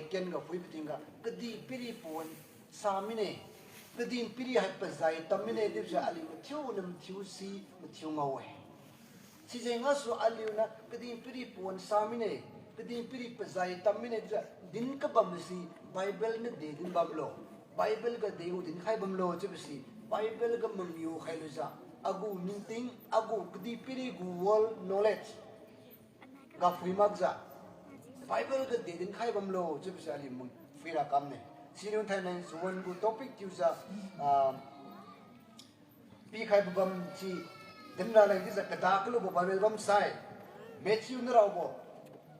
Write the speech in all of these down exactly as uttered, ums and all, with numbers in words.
Ken ga phuibo tingga, kadihpiri pawan sa mine, kadihpiri hai pazai tam mine chiubo si aliu mathiu niu mathiu si, mathiu ngao-e. Sijeng gasu aliu niu kadihpiri pawan sa mine, kadihpiri pazai tam mine chiujiu din kabam si Bible niu de din bamlo, Bible ga de gu dinkhai bamlo chiubo si, Bible ga mangiu khailujiu, agu ningting, agu kadihpiri gu world knowledge ga phui makjiu, Bible ga de dinkhai bamlo chiubo si aliu mun phuira kamne. Siniu thainai John gu topic thiujiu, ah, pikhaibo bam si dinra leng chiujiu kada kalubo Bible bamsai, Matthew niu raobo,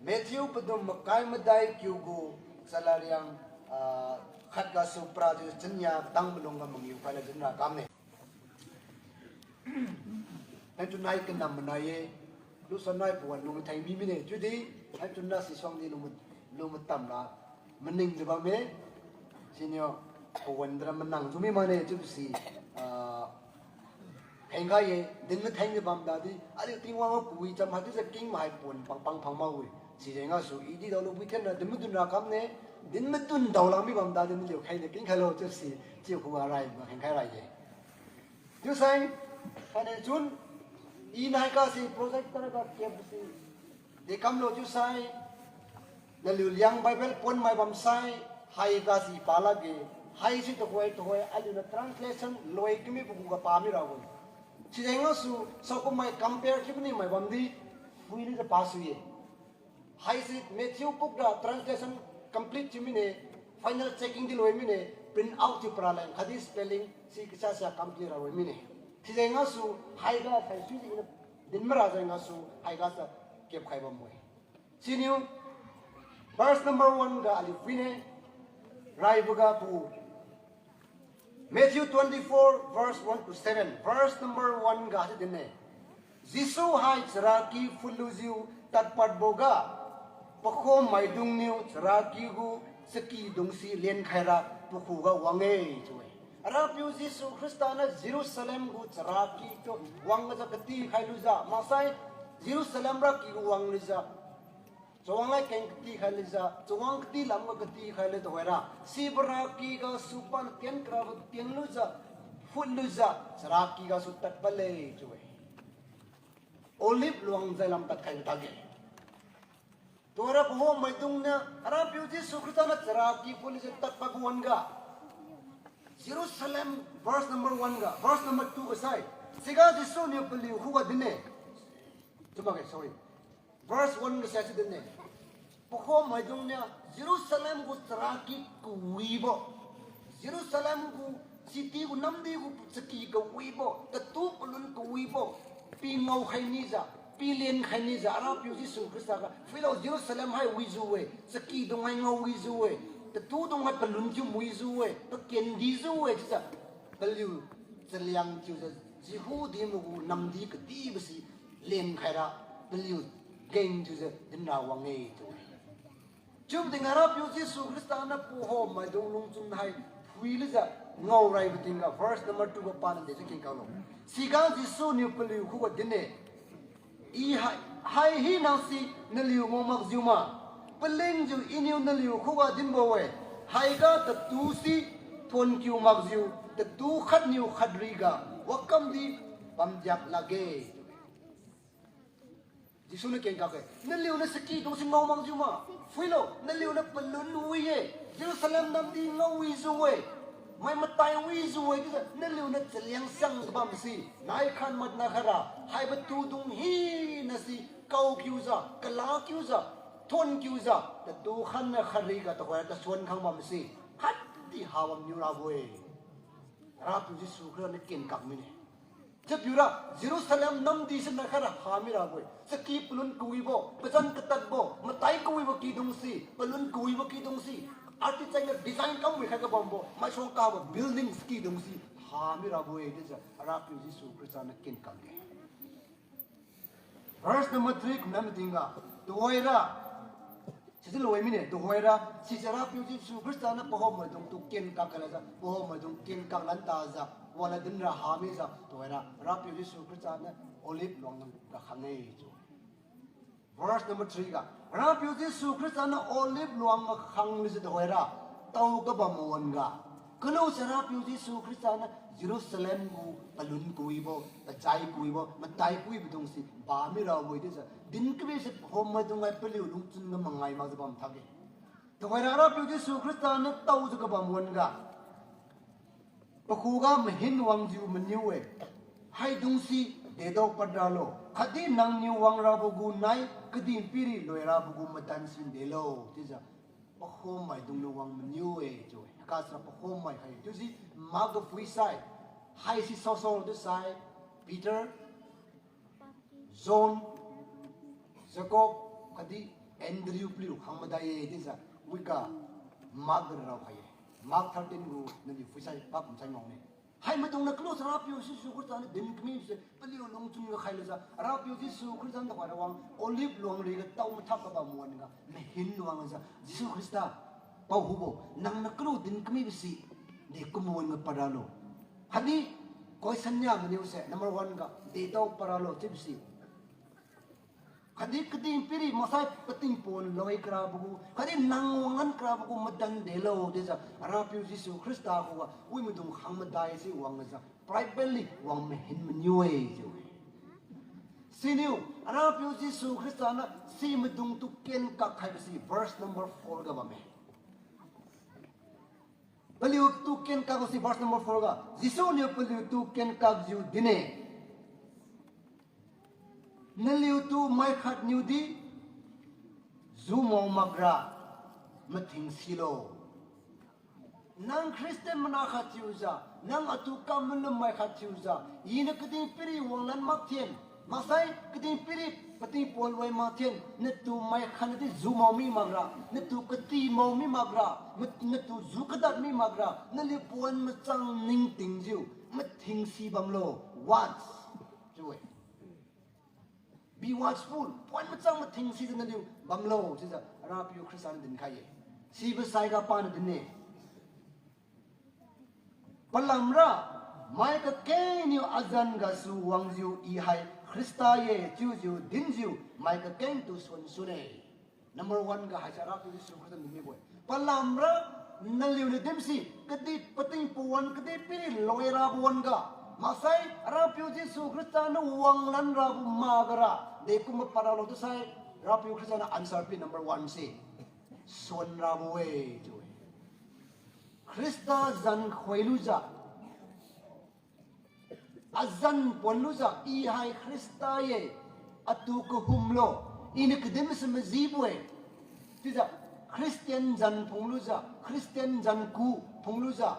Matthew padum makai madai kiu gu chalariang, ah, khat gasu para chiujiu chinnia katang malung ga mangiu khaila dinra kamne. Haichun nai kanam manai ye, lusa nai pawan lung matheng mi mine chiudi, haichun na sisuang di lung ma-, lung matam ra maningjiu bamme. Siniu pawan dra manangjiu mi mane chiubo si, ah, khengkhai ye, din mathengjiu bam dadi aliu Tingwang gu kawicham haichiujiu king mahai pawan pangpang phang makge. Sijeng gasu i di daolu pui thenra din madun ra kamne, din madun daolang mi bam dadi naliu khengniu king khailo chiubo si, chiu khuga rai makheng khai rai ye. Chiusai, hane chun, i nai kasi projector ga kep si, de kamlo chiusai, naliu Liang Bible pon mai bamsai, haiga si pa lakge, haisi tuhoi tuhoi aliu niu translation loi kamibo khuga pami rabo. Sijeng gasu saokum mai compare thiu kani mai bamdi, phuilujiu pa sui ye. Haisi Matthew book ra translation complete thiu mine, final checking di loi mine, print out thiu para leng khatdi spelling si kasia sia complete ra loi mine. Sijeng gasu haiga sai sui di din mara jeng gasu haiga sa kep khai bambo-e. Siniu verse number one ga aliu phuine, raiboga pu Matthew twenty-four verse one to seven. Verse number one ga si dinne. Jesu hai charaki phutlujiu tadpadboga, pakhommaidung niu charaki gu chakidung si lenkhaira pakhuga wang-e chiu-e. Arapiu Jesu Khrista niu Jerusalem gu charaki tu wangjiu katikhai lujiu maksai, Jerusalem raki gu wanglujiu chawang ai keng katikhai lujiu, chawang kati lamga katikhai lu tuhoira, sibo raki gasu pan tien karabo tienlujiu, phutlujiu, charaki gasu tadpadle chiu-e. Olive luang jai lam tadkhai tadge. Tuhoira pakhommaidung niu, Arapiu Jesu Khrista niu charaki phutlujiu tadpadbo wan-ga, Jerusalem, verse number one ga, verse number two ga sai, siga Jesu niu paliu khuga dinne. Chiu makge, sorry. Verse one ga sai si dinne. Pakhommaidung niu Jerusalem gu charaki kawibo, Jerusalem gu city gu namdi gu chaki kawibo, tatu palun kawibo, pi ngaokhai nijiu, pi lenkhai nijiu, Arapiu Jesu Khrista ga, phuilo Jerusalem hai wijiu-e, chakidung hai ngao wijiu-e, tatudung hai palun thiu wijiu-e, pakendijiu-e chiujiu, paliu chaliang thiujiu, Jehudi mai gu namdi kadibo si lenkhaira, paliu geng thiujiu dinra wang-e chiu-e. Chiubo tingga Arapiu Jesu Khrista niu pakhommaidung lungchun hai phuilujiu ngaoraibo tingga verse number two ga paniu dejiu kengkaklo. Siga Jesu niu paliu khuga dinne. I hai, hai hina si naliu ngao makjiu ma. Palingjiu Iniu naliu khuga dinbo-e. Haiga tatu si thonkiu makjiu, tatu khatniu khatriga wakamdi pamdiak lakge. Jesu niu kengkakge, naliuniu chakidung si ngao makjiu ma. Phuilo, naliuniu palun wi-e, Jerusalem namdi ngao wijiu-e, mai matai wijiu-e chiujiu naliuniu chaliang siang bam si, nai khan mat na khaira, haibo tudung hina si kaokiujiu, kalakiujiu, thonkiujiu, tatu khatniu khatriga tuhoira tasuan khang bam si, khatdi habam niu rabo-e. Arapiu Jesu Khrista niu kengkak mine. Chiupiura Jerusalem namdi si nai khaira hami rabo-e. Chaki palun kawibo, pazan katadbo, matai kawibo kidung si, palun kawibo kidung si, architect niu design kam wikhai kabambo, maisuang kabo buildings kidung si hami rabo-e chiujiu Arapiu Jesu Khrista niu kengkakge. Verse number three kumna matingga, tuhoira, sijiu loi mine, tuhoira sise Arapiu Jesu Khrista niu pakhommaidungtu kengkak kalajiu, pakhommaidung kengkak lan tajiu wala dinra hamijiu tuhoira Arapiu Jesu Khrista niu Olive luang ga khang-e chiu. Verse number three ga, Rapiu Jesu Khrista niu Olive luang ga khang lujiu tuhoira tao kabam wan-ga, kalu se Rapiu Jesu Khrista niu Jerusalem gu palun kawibo, pajai kawibo, matai kawibo dung si bami rabo-e chiujiu din kabi se pahom maidung hai paliu lungchun ga mangai makjiu bam thakge. Tuhoira Rapiu Jesu Khrista niu taojiu kabam wan-ga, pakhuga mahin wangjiu maniu-e, haidung si dedao padralo, khatdi nangniu wangrabo gu nai kadihpiri loirabo gu madan si delo chiujiu pakhommaidung niu wang maniu-e chiu-e. Haiga sira pakhommai khai chiusi makga phuisai, haisi saosao chiusai, Peter, John, Jacob, khatdi Andrew paliu khang madai-e chiujiu wiga makga raokhai-e. Mark thirteen gu naliu phuisai pakum sai ngaone. Hai maidung niu kalu se Rapiu Jesu Khrista niu din kami se paliu lungchun ga khailujiu Rapiu Jesu Khrista niu tuhoira wang Olive luang riga tao mathak kabam wan-ga mahin wangjiu, Jesu Khrista, paokhubo, nangniu kalu din kamibo si dekum wan-ga padralo. Khatdi question nia maniu se number one ga dedao padralo chiubo si, khatdi kadihpiri maksai pating pawan loi karabo gu, khatdi nang wanglan karabo gu madan delo chiujiu Rapiu Jesu Khrista khuga wi maidung khang madai si wangjiu privately wang mahin maniu-e chiu-e. Siniu Rapiu Jesu Khrista niu si maidungtu kenkak khaibo si verse number four ga bamme. Paliutu kenkakbo si verse number four ga, Jesu niu paliutu kenkakjiu din-e, naliutu maikhatniudi jumao makra mathing silo. Nang Christian mana khat thiujiu, nang atu kam malum mai khat thiujiu, iniu kadihpiri wanglan makthen, maksai kadihpiri pating pawan loi makthen, natu maikhatnadi jumao mi makra, natu kati mao mi makra, mat-, natu ju kadad mi makra, naliu pawan machang ningtingjiu mathing si bamlo, watch chiu-e. Be watchful, pawan machang mathing sijiu naliu bamlo chiujiu Rapiu Khrista niu dinkhai-e. Sibo saiga paniu din-e. Palamra, mai kakengniu azan gasu wangjiu I hai Khrista ye chiujiu dinjiu mai kakengtu suan sune. Number one ga haise Rapiu Jesu Khrista niu dinmibo-e. Palamra, naliuniu dimsi kadih pating pawan kadihpiri loirabo wan-ga, maksai Rapiu Jesu Khrista niu wanglan rabo makra dekum mapadralo chiusai, Rapiu Khrista niu answer pi number one se, suan rabo-e chiu-e. Khrista zan khoilujiu, azan ponlujiu, I hai Khrista ye, atu kahumlo, Iniu kadimse majibo-e. Chiujiu Christian zan phunglujiu, Christian zan ku phunglujiu,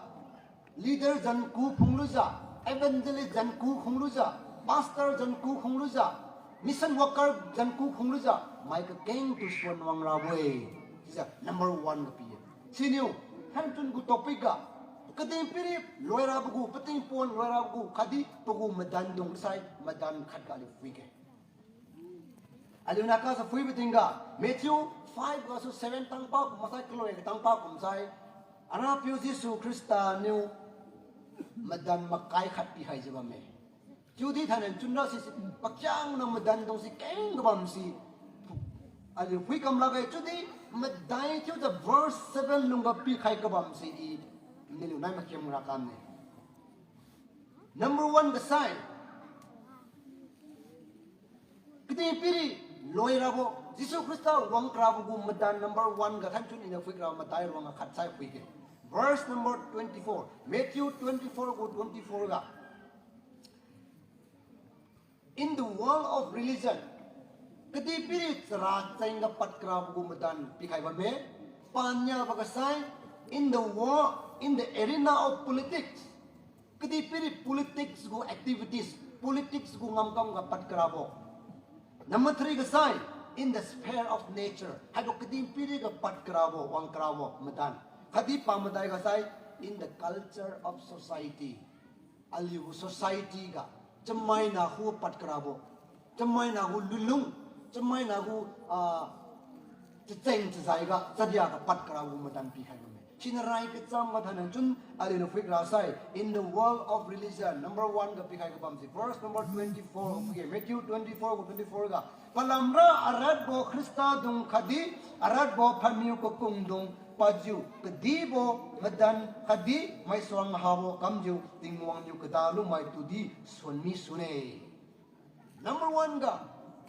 leader zan ku phunglujiu, evangelist zan ku phunglujiu, pastor zan ku phunglujiu, mission worker zan ku phunglujiu mai kakengtu suan wang rabo-e. Chiujiu number one ga pi-e. Siniu, thainchun gu topic ga, kadihpiri loirabo gu, pating pawan loirabo gu khatdi pagu madandung sai madan khat ga aliu phuige. Aliu nakasa phuibo tingga, Matthew five gasu seven tangpa kum maksai kaloi ga tangpa kumsai, Arapiu Jesu Khrista niu madan makai khat pikhaijiu bamme. Chiudi thainai chunra sise pakhiangna madandung si keng kabamse aliu phui kam lakge. Chiudi madai thiujiu verse seven lungga pikhai kabamse I naliu nai makhem ra kamne. Number one ga sai, kadihpiri loirabo, Jesu Khrista wang karabo gu madan number one ga thainai chun iniu phui kara madai ruangga khat sai phuige. Verse number twenty-four, Matthew twenty-four gu twenty-four ga. In the world of religion, kadihpiri chara chengga pad karabo gu madan pikhai bamme. Paniabo ga sai, in the world, in the arena of politics, kadihpiri politics gu activities, politics gu ngamkamga pad karabo. Number three ga sai, in the sphere of nature, haibo kadihpiri ga pad karabo, wang karabo madan. Khatdi pamadai ga sai, in the culture of society. Aliu gu society ga, chamaina khu pad karabo, chamaina gu lunlung, chamaina gu, ah, chacheng chajai ga, chadia ga pad karabo madan pikhai bamme. Siniu rai kacham ga thainai chun aliuniu phui kara sai, in the world of religion, number one ga pikhai kabamse, verse number twenty-four, okay, Matthew twenty-four gu twenty-four ga, Palamra aratbo Khrista dung khatdi aratbo phaimiu kakungdung padjiu kadibo madan khatdi maisuang habo kamjiu Tingwang niu kadalumai tudi suonmi sune. Number one ga,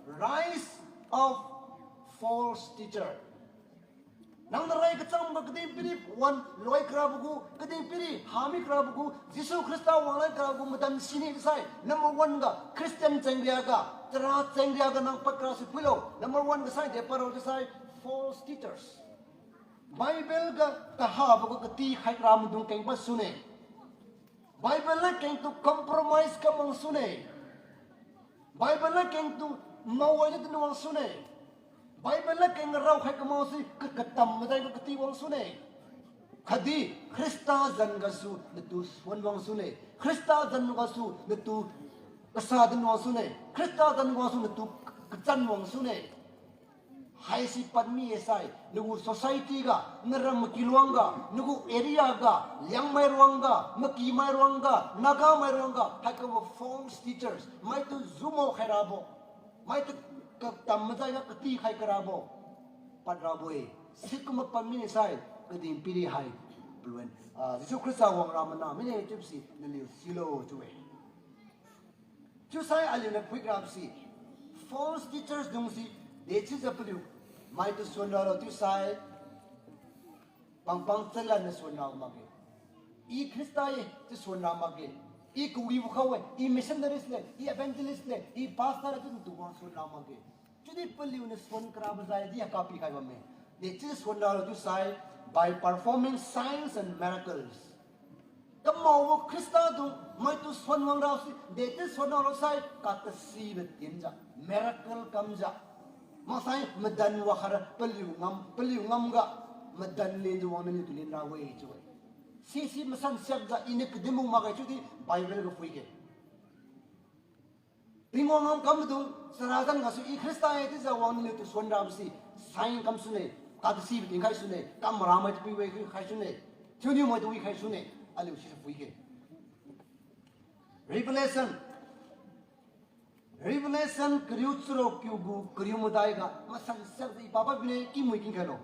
rise of false teacher. Nang narai kachangbo kadihpiri wan loi karabo gu, kadihpiri hami karabo gu, Jesu Khrista wanglai karabo gu madan sini sai, number one ga, Christian chengriaga, chara chengriaga nang pad kara si phuilo, number one ga sai de paro sai, false teachers. Bible ga kahabo gu katikhai kara maidung kengpad sune. Bible ladkeng tu compromise kam wang sune. Bible ladkeng tu mawai na tu wang sune. Bible ladkeng raokhai kamao si ka, katam madai ga kati wang sune. Khatdi Khrista zan gasu natu suan wang sune. Khrista zan gasu natu kasa din wang sune. Khrista zan gasu natu kachan wang sune. Haisi padmi-e sai, nagu society ga, naram makiluang ga, nagu area ga, Liangmai ruang ga, Makimai ruang ga, Nagamai ruang ga, haikumbo false teachers, maitu zumo khai rabo, maitu katam madai ga katikhai karabo, pad rabo-e. Sikumbo padmi-e sai, kadihpiri hai, paluen, ah, Jesu Khrista wangra mana mine chiubo si naliu silo chiu-e. Chiusai aliuniu phuikrabo si, false teachers dung si, dechiujiu paliu maitu suan ralo chiusai, pangpang chalanniu suan ra makge. I Khrista-e chiu suan ra makge. I kawibo khao-e, i missionaries le, i evangelist le, i pastor chiu tu wang suan ra makge. Chiudi paliuniu suan karabo jai di haka pikhai bamme. Dechiu suan ralo chiusai, by performing signs and miracles. Kamaobo Khrista dung maitu suan wang rasi, dechiu suan ralo sai, katasibo tinjiu, miracle kamjiu. Maksai madan wakhara paliu ngam, paliu ngamga, madan lenjiu wang naliutu len rabo-e chiu-e. Sisi masan siakjiu iniu kadinbo makge chiudi Bible ga phuige. Tingwang ngamkam maidung, chara zan gasu I Khrista-e chiujiu wang naliutu suan rabo si, sign kam sune, katasibo tinkhai sune, kam maramai tu piwe khai sune, thiuniumai tu wikhai sune, aliu sise phuige. Revelation. Revelation kariu charuk kiu gu kariu madai ga masan siakjiu I pabam bine, kimui kingkhailo.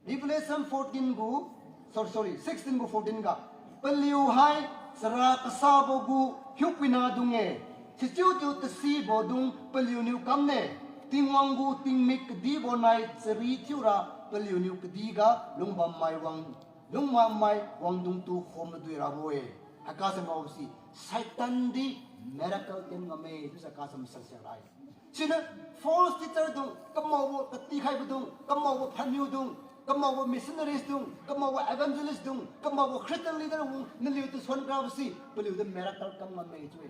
Revelation fourteen gu, sorry, sorry, sixteen gu fourteen ga, paliu hai chara kasabo gu hiupuina dung-e, sichiujiu tasibo dung paliuniu kamne, Tingwang gu tingmik kadibo nai chari thiura paliuniu kadihga lungbammai wang, lungbammai wangdungtu khom madui rabo-e. Haiga sa maosi, Satan di miracle tien ngamme chiujiu haiga sa masan siak ra-e. Siniu false teacher dung, kamaobo katikhaibo dung, kamaobo phanniu dung, kamaobo missionaries dung, kamaobo evangelist dung, kamaobo Christian leader dung naliutu suan karabo si paliutu miracle kam ngamme chiu-e.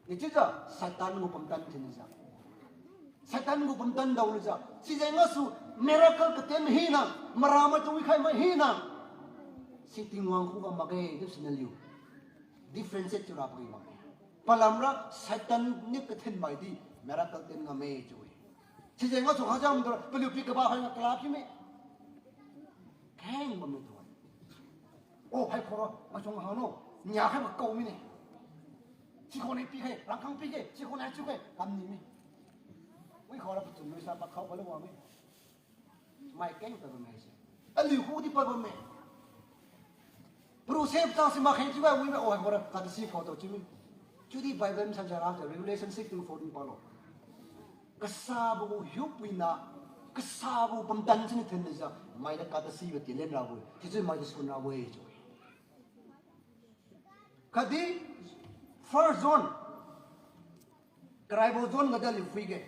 Dechiujiu Satan gu pumtan thinjiu, Satan gu pumtan daolujiu, sijeng gasu miracle katien hina, maramai tu wikhai mai hina, si Tingwang khuga makge chiusi naliu differentiate thiura pagi makge. Palamra Satan niu kathinmai di miracle tien ngamme chiu-e. Sijeng gasu khajam tu paliu pi kaba khai ga kala kime. Kheng bamme tu-e. O, haikhora machang hangno, niakhai makao mine. Sikhone pikhai, rangkang pikhai, sikhone chiukhai kam nime. Wi khaora pachun luisa pakhao balo wame. Mai keng pad bamme se. Aliu khudi pad bamme. Paru se pachang si makheng chiukhai wime, o, haikhora katasi khao to chiume. Chiudi Bible masan jara jiu Revelation sixteen fourteen palo. Kasabo gu hiupuina, kasabo pumtan siniu thinjiu mainiu katasibo tien len rabo-e, sichiu mainiu suan rabo-e chiu-e. Khatdi First John, karaibo John ga daliu phuige.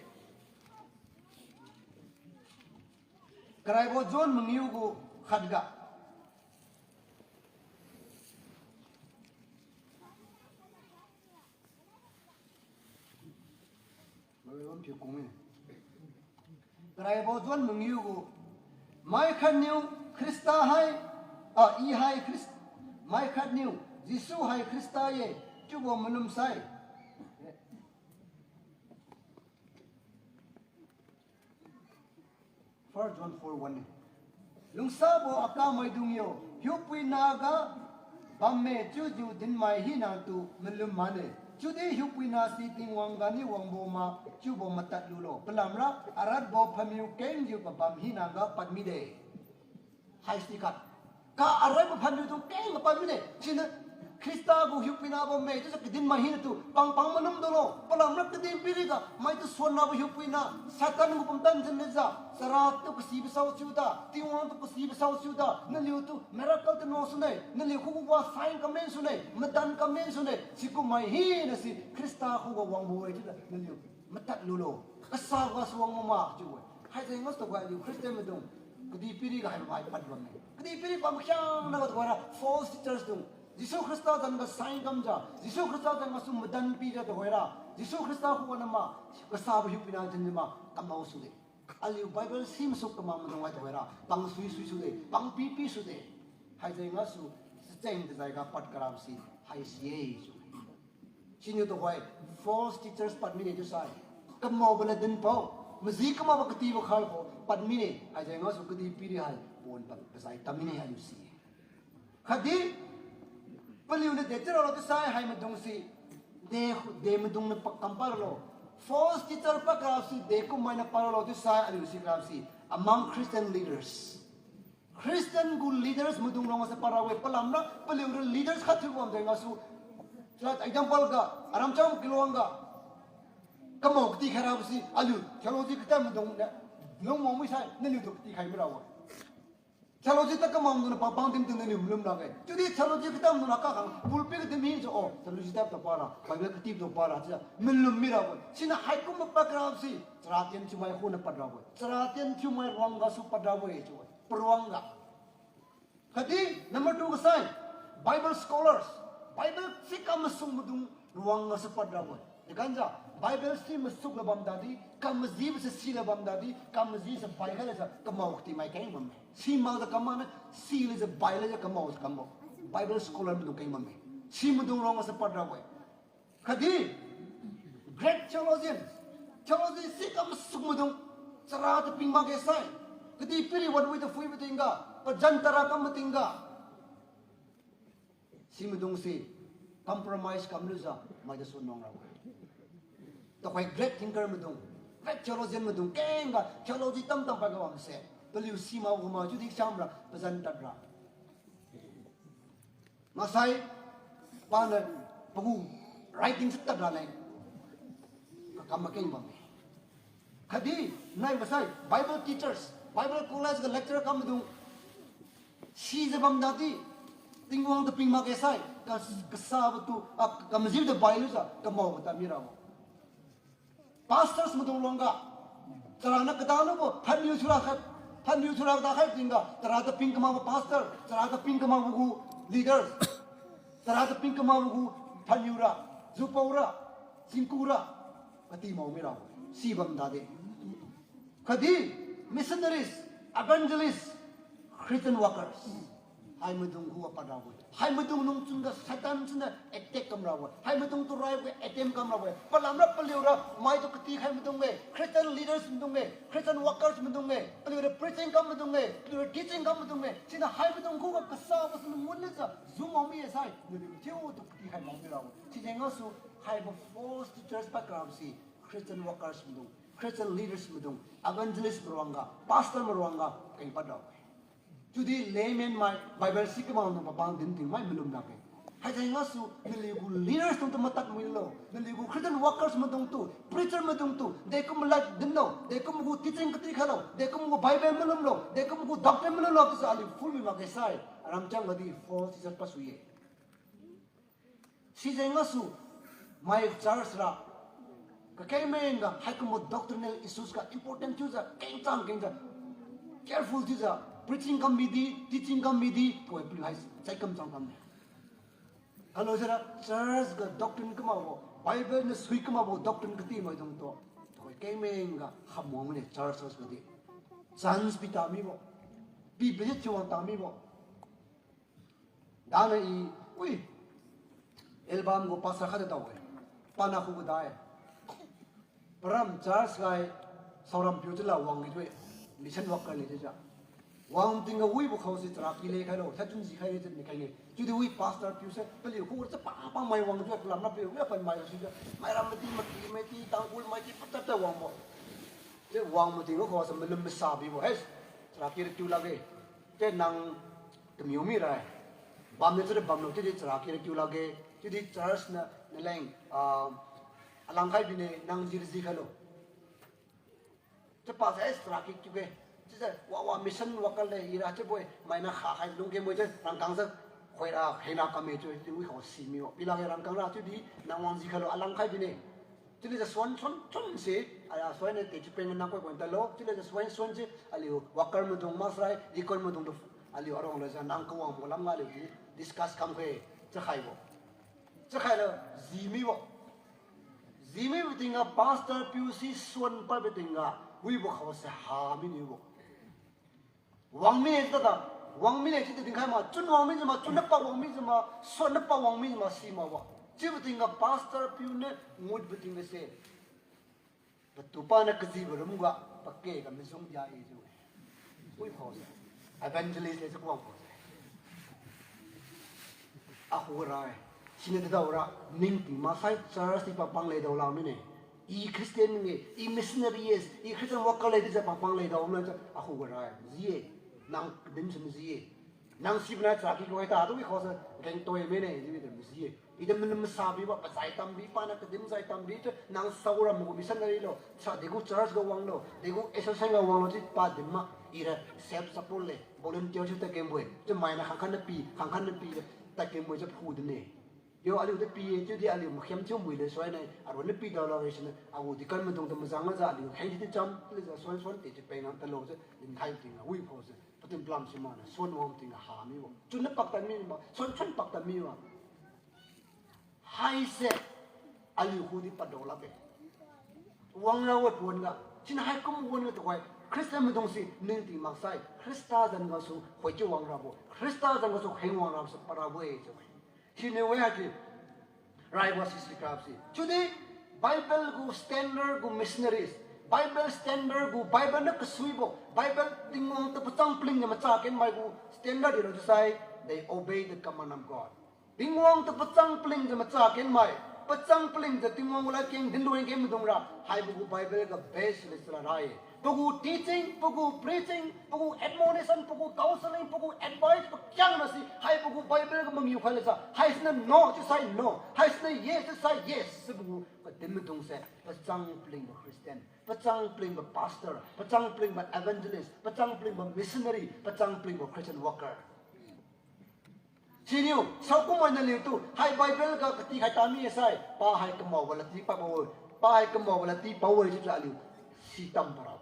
Karaibo John mangiu gu khatga. Karaibo John mangiu gu, mai khatniu Khrista hai, ah, I hai Khrist-, mai khatniu Jesu hai Khrista-e chiubo malum sai. First John four one ne. Lungsabo akamaidung yo, hiupuina ga bamme chiujiu dinmai hinatu malum mane. Chiudi hiupuina si Tingwang ganiu wangbo ma chiubo matad lulo. Palamra aratbo pamiu kengjiu pabam hinaga pad mide. Haisi khat. Ka aratbo pamiutu kengga pad mide. Siniu Khrista gu hiupuina bamme chiujiu kadin mai hinatu pangpang malum dulo. Palamra kadihpiriga maitu suannabo hiupuina, Satan gu pumtan thinlejiu, charatu kasibo sao chiuda, Tingwang tu kasibo sao chiuda, naliutu miracle tanang sune, naliu khuga sign kamen sune, madan kamen sune, sikum mai hinasi Khrista khuga wangbo-e chiujiu naliu matad lulo. Kasabo gasu wang mama chiu-e. Haijeng gasu tuhoi aliu Christian maidung kadihpiriga haibo mai pad bamme. Kadihpiri pamkhiangnaga tuhoira false teachers dung, Jesu Khrista zanga sign kamjiu, Jesu Khrista zan gasu madan pijiu tuhoira, Jesu Khrista khuga nama kasabo hiupuina thinjiu ma kamao sude. Aliu Bible si masuk kamam maidung hai tuhoira pangsui sui sude, pangpi pi sude. Haijeng gasu sacheng tajaiga pad karabo si haisi-e chiu. Siniu tuhoi false teachers pad mine chiusai, kamaobo lad dinpao, maji kamakbo katibo khalbo pad mine. Haijeng gasu kadihpiri hai pon pad pazai tam mine aliu si-e. Khatdi paliuniu de chiralo chiusai hai maidungse, de, de maidungniu pa kam paralo. False teacher pad karabo si dekum mainiu paralo chiusai aliu si karabo si among Christian leaders. Christian gu leaders maidung ruang gase padrabo-e, palamra paliura leaders khat thiu bamjeng gasu. Chara example ga, aram cham kiluang ga, kamao katikhai rabo si aliu theology katad maidung ne, lungwang misai naliutu katikhai mirabo-e. Theology tad kamao maidungniu pabang dinting naliu malum lakge. Chiudi theology katad maidungniu kakhang pulpit ga din mijiu, o, theology tad tu para, Bible katibo tu para chiujiu malum mirabo-e. Siniu haikumbo pad karabo si chara tien thiumai khuna padrabo-e. Chara tien thiumai ruang gasu padrabo-e chiu-e. Paruang ga. Khatdi number two ga sai, Bible scholars, Bible si kamasuk maidung ruang gasu padrabo-e. Dekamjiu Bible si masukla bam tadi, kamajibo se sila bam tadi, kamaji se bai khailajiu kamao kati mai keng bamme. Simakjiu kam mane, silajiu bailajiu kamaojiu kambo. Bible scholar maidung keng bamme. Si maidung ruang gasu padrabo-e. Khatdi great theologian, theology si kamasuk maidung, chara taping makge sai, kadihpiri wan wi taphuibo tingga, pazan tadra kam matingga, si maidungse compromise kamlujiu maitu suan nuang rabo-e. Tuhoi great thinker maidung, great theologian maidung kengga theology tamtam paiga bamse, paliu simak gu ma chiudi chamra pazan tadra. Maksai, paniu pagu writing se tad raleng, kakam makeng bamme. Khatdi nai maksai Bible teachers, Bible college ga lecturer kam maidung, sijiu bam tadi, Tingwang taping makge sai, ka, kasabo tu, ah, kamajibo tu bailujiu kamaobo tad mirabo. Pastors maidung ruangga, chara niu kadaniubo phanriu thiura khat, phanriu thiura kadakhai tingga, chara taping kamakbo pastor, chara taping kamakbo gu leaders, chara taping kamakbo gu phanriura, jupaora, singkura, kati mao mirabo, si bam tadi. Khatdi missionaries, evangelists, Christian workers, hai maidung khuga padrabo-e. Hai maidung lungchun ga Satan chiniu attack kam rabo-e. Hai maidung tu raibo-e, attempt kam rabo-e. Palamra paliura maitu katikhai maidung-e, Christian leaders maidung-e, Christian workers maidung-e, paliura preaching kam maidung-e, paliura teaching kam maidung-e. Siniu hai maidung khuga kasabo sunu ngunnijiu jumao mi-e sai, naliu thiutu katikhai mao mirabo-e. Sijeng gasu haibo false teachers pad karabo si Christian workers maidung, Christian leaders maidung, evangelist maruangga, pastor maruangga keng padrabo-e. Chiudi laymen mai Bible si kamakbo pabang dinting mai malum lakge. Haijeng gasu naliu gu leaders tungtu matad muilo, naliu gu Christian workers maidungtu, preacher maidungtu, dekum malad dinlo, dekum gu teaching kati khailo, dekum gu Bible malumlo, dekum gu doctrine malumlo chiujiu aliu phulmi makge sai, aram chang gadi false teacher pad sui-e. Sijeng gasu, mai church ra, kakengmeng ga haikumbo doctrinal issues ga important thiujiu, kengchang kengjiu, careful thiujiu, preaching kam midi, teaching kam midi, tuhoi paliu hai chai kamchang kamme. Hello sira, church ga doctrine kamakbo, Bible niu sui kamakbo doctrine kati maidungtu, tuhoi kengmeng ga khamwang mine church, church gadi. Chance pi ta mibo, pi pi thiuwang ta mibo. Dana i, ui, album gu pastor khat tao-e. Pana khuga dai. Param church gai, saoram piu chila wang i thui. Mission worker ni chiujiu. Wang tingga wibo khao se charaky le khailo, thaitun jikhai le tadmi khai-e. Chiudi wi pastor piu se paliu khu chapa pa mai wang chiu kalam na piu, wi pan mai si chiu. Mairam mati, maki mai ti, Tangkhul mai ti, pata ta wangbo. Chiu wangbo tingga khao se malum masa bibo. Hei, charaky ra kiu lakge. Chiu nang tamiu mira-e. Bamniu chiudi bamlo chiudi charaky ra kiu lakge. Chiudi church na, naleng, ah, alangkhai bine nang jira jikhailo. Chiu pase, eh, charaky kiu ge. Chiujiu, wa, wa, mission worker le, ira chiubo-e, maina khakhai lungke moijiu, rangkang jiu, khoira, khaina kamme chiu, chiudi wi khao simibo. Pilakge rangkang ra chiudi, nang wang jikhailo, alangkhai bine. Chiulijiu suan, suan, suan se, aya, suan ne, teacher peng nang koi koi tadlo, chiulijiu suan, suan se, aliu, worker maidung maksai, deacon maidung tu, aliu, arong lajiu, nang kawangbo lamga aliu, discuss kamkhe, chakhaibo. Chakhailo, jimibo. Jimibo tingga pastor piu si suan paibo tingga, wibo khao se ha miniubo. Wang mine tada, wang mine chiudi dinkhai ma, chun wang mijiu ma, chun napa wang mijiu ma, suan napa wang mijiu ma, simakbo. Chiubo tingga pastor piu niu ngutbo tingga se. Patu paniu kajibo rumga, pake ga mazung dia-e chiu-e. Wi khao se. Evangelist le chiu kawang khao se. Akhuga ra-e. Siniu tadaora, ningting maksai church di papang le daola mine. I Christian-e, i missionary-e, i Christian worker le chiujiu papang le dao mine chiu akhuga ra-e. Ji-e, nang kadin sum ji-e. Nang sibona charaky khai ta, tu wi khao se, rengtoi mine, jiu wi de maji-e. I de malum masa bibo, pazai tambi, paniu kadin zai tambi, chiu nang saora magu missionary lo, sa degu church ga wanglo, degu association ga wanglo, chiu padin ma, ira self support le, volunteer chiu tadkenbo-e, chiu mainiu khangkhat na pi, khangkhat na pi, tadkenbo-e chiu phu dine. Yo aliu de pi-e, chiudi aliu makhem thiu mui le suai nai, aruan na pi daola re siniu, agu deacon maidung tu mazang lajiu aliu kheng di cham, lijiu suan suan te chiu peng nang tadlo chiu, dinkhai tingga, wi khao se. Patin palam si maniu, suan wang tingga ha mibo. Chun na pak tadmi ma, suan chun pak tadmi ma. Haise, aliu khu di padao lakge. Wangra we puan ga, siniu haikum wan ga tuhoi, Christian maidung si ningting maksai, Khrista zan gasu khoichiu wangrabo, Khrista zan gasu kheng wangrabo se parabo-e chiu-e. Siniu we haichiu, raibo sisi krap si. Chiudi, Bible gu standard gu missionaries, Bible standard gu Bible niu kasuibo, Bible Tingwang tu pachang palingjiu macha kenmai gu standard dilo chiusai, they obey the command of God. Tingwang tu pachang palingjiu macha kenmai, pachang palingjiu Tingwang gu ladkeng dinlun keng maidung ra, haibo gu Bible ga base le sala ra-e. Pagu teaching, pagu preaching, pagu admonition, pagu counseling, pagu advice, pakhiangna si, haibo gu Bible ga mangiu khai le sa, haisiniu no chiusai no, haisiniu yes chiusai yes, sibo gu kadin maidung se, pachang palingbo Christian, pachang palingbo pastor, pachang palingbo evangelist, pachang palingbo missionary, pachang palingbo Christian worker. Siniu, saokum mai naliutu, hai Bible ga katikhai tami-e sai, pa hai kamaobo ladti pabo, pa hai kamaobo ladti pabo-e chiujiu aliu, sitam parabo-e.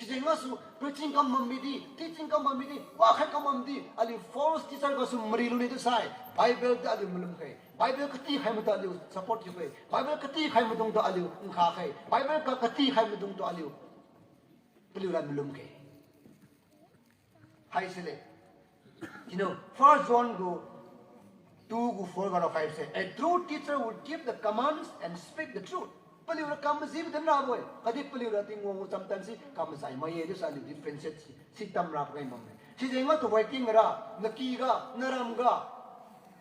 Sijeng gasu, preaching kam bam midi, teaching kam bam midi, wakhai kam bam midi, aliu false teacher gasu mari lune chiusai, Bible di aliu malum khe, Bible katikhai maitu aliu support thiu khe, Bible katikhai maidungtu aliu nkha khe, Bible ga katikhai maidungtu aliu, paliura malum khe. Haisele. You know, First John gu two gu four ga raokhai se, a true teacher will keep the commands and speak the truth. Paliura kam majibo din rabo-e. Khatdi paliura Tingwang gu chamtan si kam majai mai-e, chiusai aliu differentiate si, sitam ra pakai bamme. Sijeng ga tuhoi tingga ra, naky ga, naram ga,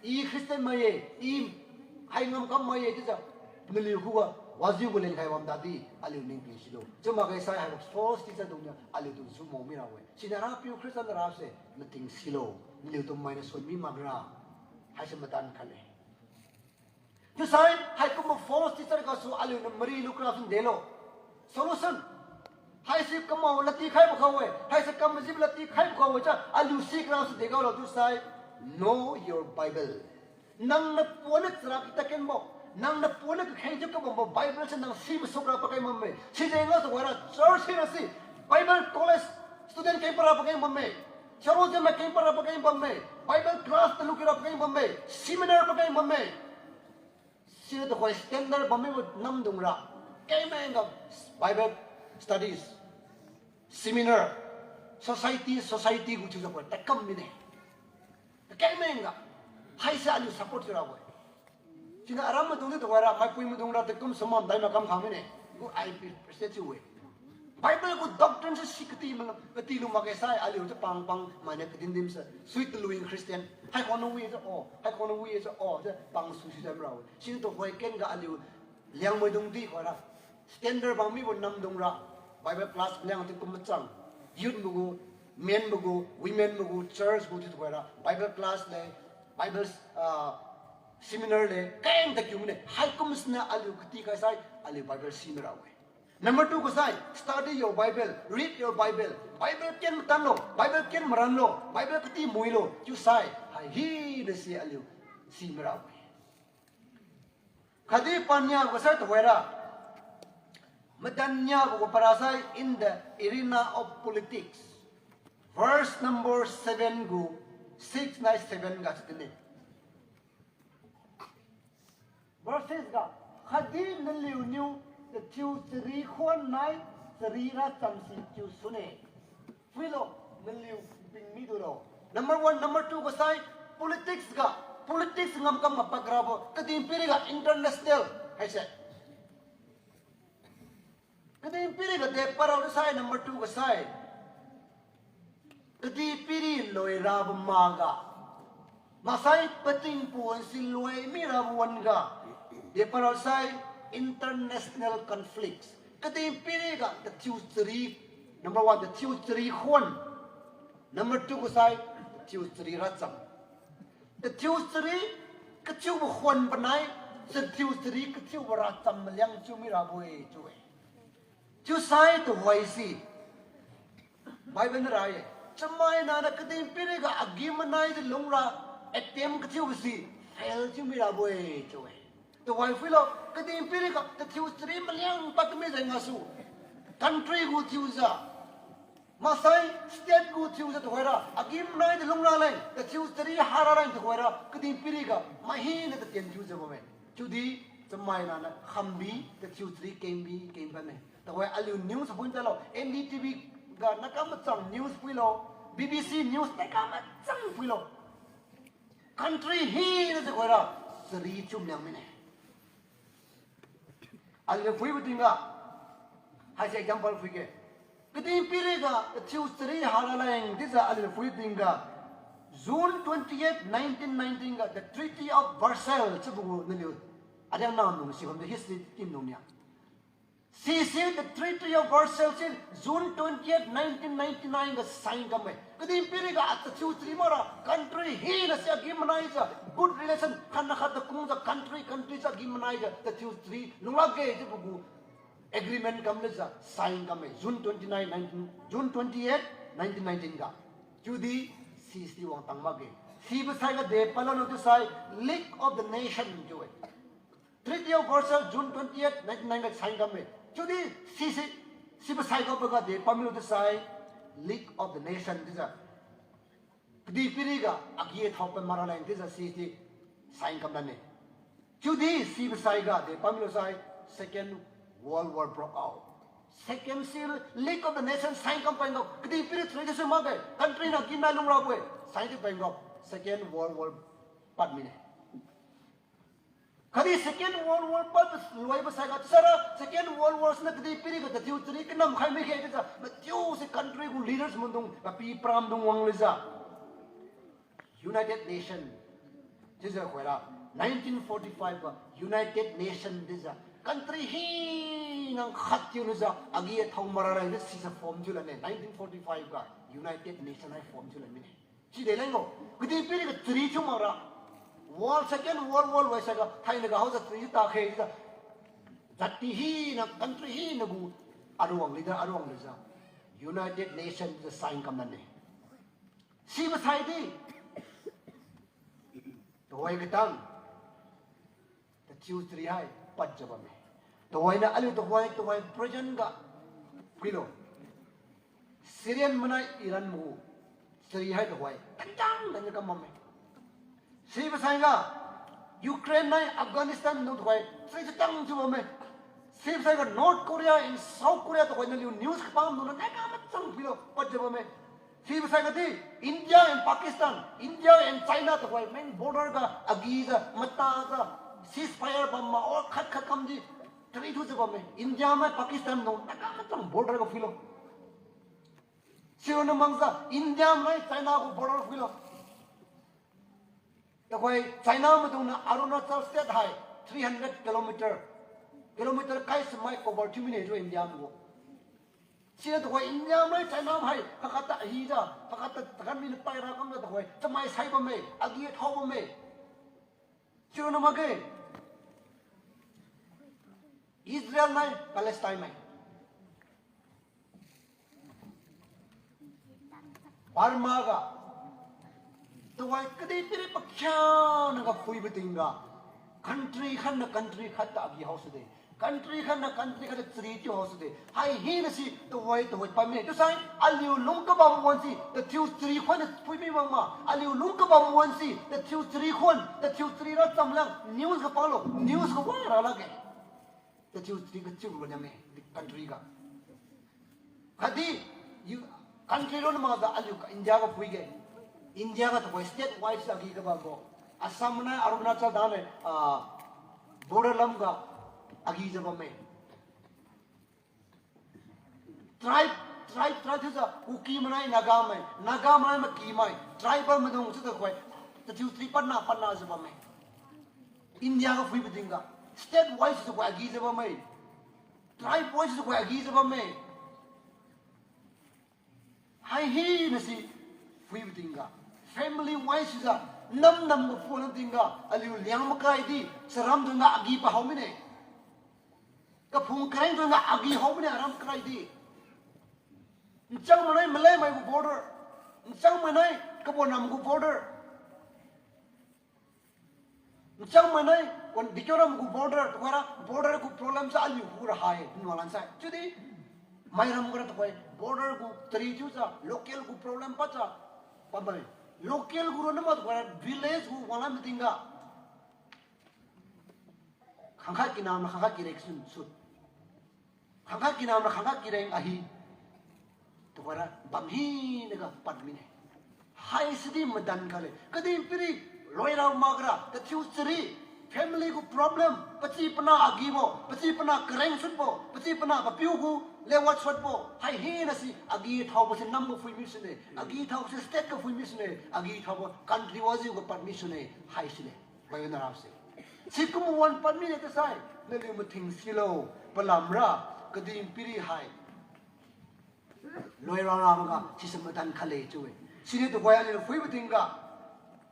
I Christian mai-e, I hai ngamkam mai-e chiujiu, naliu khuga wajiu gu lenkhai bam tadi, aliu ningping silo. Chiu makge sai haibo false teacher dungniu aliutu jumo mirabo-e. Siniu Rapiu Christian rase mating silo, naliutu mainiu suan mi makra, haise madan khat-e. Chiusai haikumbo false teacher gasu aliuniu mari lukra sun delo. Solution. Haise kamao ladtikhaibo kha-e, haise kam majibo ladtikhaibo kha-e chiu aliu sikra su degaolo chiusai, know your Bible. Nang napuan niu charaky tadkenbo, nang napuan niu kakheng thiu kabambo Bible se nang si masukra pakai bamme. Sijeng gasu waira church hina si, Bible college student keng para pakai bamme. Saro jemai keng para pakai bamme. Bible class talu kira pakai bamme. Seminar pakai bamme. Sira tuhoi standard bammibo namdung ra. Kengmeng ga Bible studies, seminar, society, society gu thiujiu poi takam mine. Kengmeng ga. Haise aliu support thiurabo-e. Siniu aram maidung di tuhoira, maipui maidung ra takum sumam dai makam kha mine. Gu I appreciate thiu-e. Bible gu doctrine se si kati ma, kati lu makge sai aliu se pang pang mainiu kadin din se. Sui taluing Christian. Hai khon na wi se o, hai khon na wi se o, se pang sui sui jam rao. Siniu tuhoi ken ga aliu Liangmai dung di khuira. Standard bang mibo namdung ra. Bible class liang ti kum machang. Youth magu, men magu, women magu, church gu ti khuira. Bible class le, Bible, ah, seminar le, keng ta kiu mine. Hai kum sina aliu kati kai sai, aliu Bible si mira we. Number two ga sai, study your Bible, read your Bible. Bible ken matan lo, Bible ken maran lo, Bible kati mui lo, chiu sai, hai hina si aliu si mira we. Khatdi pania gu sai tuhoira. Madan nia gu para sai in the arena of politics. Verse number seven gu, six nai seven ga chitine. Verse six ga, khatdi naliuniu tathiu chari khuan nai chari racham si chiu sune. Phuilo, naliu ping midulo. Number one, number two ga sai, politics ga, politics ngamkam ga pakrabo, kadihpiri ga international, haise. Kadihpiri ga de parao sai, number two ga sai. Kadihpiri loirabo maga. Maksai pating puan si loi mirabo wan ga. De parao sai, international conflicts. Kadihpiri ga tathiu chari, number one, tathiu chari khuan. Number two ga sai, tathiu chari racham. Tathiu chari, kathiubo khuan panai, tathiu chari, kathiubo racham maliang chiu mirabo-e chiu-e. Chiusai tuhoi si. Bible niu ra-e. Chamaina niu kadihpiri ga agi-manaijiu lungra attempt kathiubo si fail chiu mirabo-e chiu-e. Tuhoi phuilo, kadihpiri ga tathiu chari maliang pad kami jeng gasu. Country gu thiujiu. Maksai state gu thiujiu tuhoira, agi-manaijiu lungra leng, tathiu chari hara leng tuhoira, kadihpiri ga mai hina tatien thiujiu bamme. Chiudi, chamaina niu khambi, tathiu chari kengbi keng bamme. Tuhoi aliu news phui talo, N D T V ga naka machang news phuilo, B B C news naka machang phuilo. Country hina jiu khoira, chari thiu maliang mine. Aliu phuibo tingga, haise example phuige. Kadihpiri ga tathiu chari hara leng chiujiu aliu phui tingga, June twenty-eight, nineteen nineteen ga the Treaty of Versailles chiubo gu naliu ariang namlung si bamdi history team lung nia. Sise the Treaty of Versailles si June twenty-eight, nineteen ninety-nine ga sign kamme. Kadihpiri ga tathiu chari makra country hina si agi-manaijiu good relation khatna khat kungjiu country country si agi-manaijiu tathiu chari lunglakge chiubo gu agreement kamlujiu sign kamme June twenty-nine, nineteen, June twenty-eight, nineteen nineteen ga. Chiudi sise wangtang makge. Sibo saiga de palo no chiusai League of the Nation chiu-e. Treaty of Versailles, June twenty-eight, nineteen nine ga sign kamme. Chiudi sise, sibo saiga paga de pamilo chiusai League of the Nation chiujiu. Kadihpiri ga agi-athao pa mara leng chiujiu sise sign kamlanne. Chiudi sibo saiga de pamilo sai Second World War broke out. Second si League of the Nations sign kam pangga kadihpiri chari chiusu makge country niu agi-manai lungrabo-e. Sign chiu pangga Second World War pad mine. Khatdi Second World War pad loibo saiga chiusara Second World War siniu kadihpiri ga tathiu chari kanam khai mige chiujiu mathiu si country gu leaders maidung papi paramdung wanglujiu United Nation chiujiu khoira nineteen forty-five ga United Nation chiujiu country hina khat thiulujiu agi-athao mara leng chiu sijiu form thiulanne nineteen forty-five ga United Nation hai form thiulan mine. Side leng lo, kadihpiri ga chari thiu makra. World, Second World War loi saiga thainaga haojiu chari takhe chiujiu jat hina country hina gu aruang leader aruang lujiu United Nation chiujiu sign kamlanne. Sibo saidi tuhoi katang tathiu chari hai padjiu bamme. Tuhoiniu aliu tuhoi tuhoi present ga phuilo. Syrian manai Iran magu chari hai tuhoi kantang daniu kam bamme. Sibo saiga Ukraine nai Afghanistan dung tuhoi chari chatang thiu bamme. Sibo saiga North Korea and South Korea tuhoi naliu news kapam dung nai kam machang phuilo padjiu bamme. Sibo saiga di India and Pakistan, India and China tuhoi main border ga agijiu matajiu ceasefire bam ma o khat khat kamdi Chari thiujiu bamme. India mai Pakistan nung, Naga matang border ga phuilo. Sirona makjiu India mai China gu border phuilo. Tuhoi China maidungniu Arunachal state hai three hundred kilometer, kilometer kai samai cover thiu mine chiu India mai gu. Siniu tuhoi India mai China hai kakhatta ahijiu, kakhatta tagan miniu paira kamjiu tuhoi chamai sai bamme, agi thao bamme. Sirona makge. Israel mai Palestine mai, Burma ga, tuhoi kadihpiri pakhiangna ga phuibo tingga, country khatniu country khatta agi haosude, country khatniu country khatta chari thiu haosude. Hai hinasi tuhoi tuhoi pad mine. Chiusai aliu lung kabam wansi tathiu chari khuan phui mi bam ma, aliu lung kabam wansi tathiu chari khuan, tathiu chari ra chamlang news ga palo, news ga wara lakge. Tathiu chari kachiu ro niame, country ga. Khatdi, country ronna makjiu aliu India ga phuige. India ga tuhoi state wise agi kabambo, Assam manai Arunachal dane, ah, border lamga agijiu bamme. Tribe, tribe, tribe thiujiu Kuki manai Naga mai, Naga manai Maky mai, tribal maidung chiu tuhoi, tathiu chari padna padnajiu bamme. India ga phuibo tingga, state wise chiu tuhoi agijiu bamme. Tribe wise chiu tuhoi agijiu bamme. Hai hinasi phuibo tingga, family wise chiujiu, nam nam ga phulan tingga, aliu Liangmai karaidi, charam dungga agi pahao mine. Kaphung kareng dungga agi hao mine, aram karaidi. Nchangmai nai Malay mai gu border. Nchangmai nai Kabonam gu border. Nchangmai nai wan Dikyoram gu border, tuhoira border gu problem sa aliu hu ra hai, nuan lan sai. Chiudi, mairam gara tuhoi border gu chari thiujiu, local gu problem padjiu, pamai. Local gu ronna ma tuhoira village gu wanglan matingga, khangkhat kinamra khangkhat kireng sun sut. Khangkhat kinamra khangkhat kireng ahi. Tuhoira bam hinaga pad mine. Haisidi madan kale. Kadihpiri loira makra, tathiu chari, family gu problem, pachi pana agibo, pachi pana kareng sutbo, pachi pana papiu gu lewat sutbo. Hai hinasi agi thaobo se nam ga phui mi sune, agi thaobo se state ga phui mi sune, agi thaobo country wajiu ga pad mi sune, haisile. Bai narase. Sikum wan pad mine chiusai, naliu mathing silo, palamra, kadihpiri hai loira ramaga, sise madan khat le chiu-e. Siniu tuhoi aliu phuibo tingga,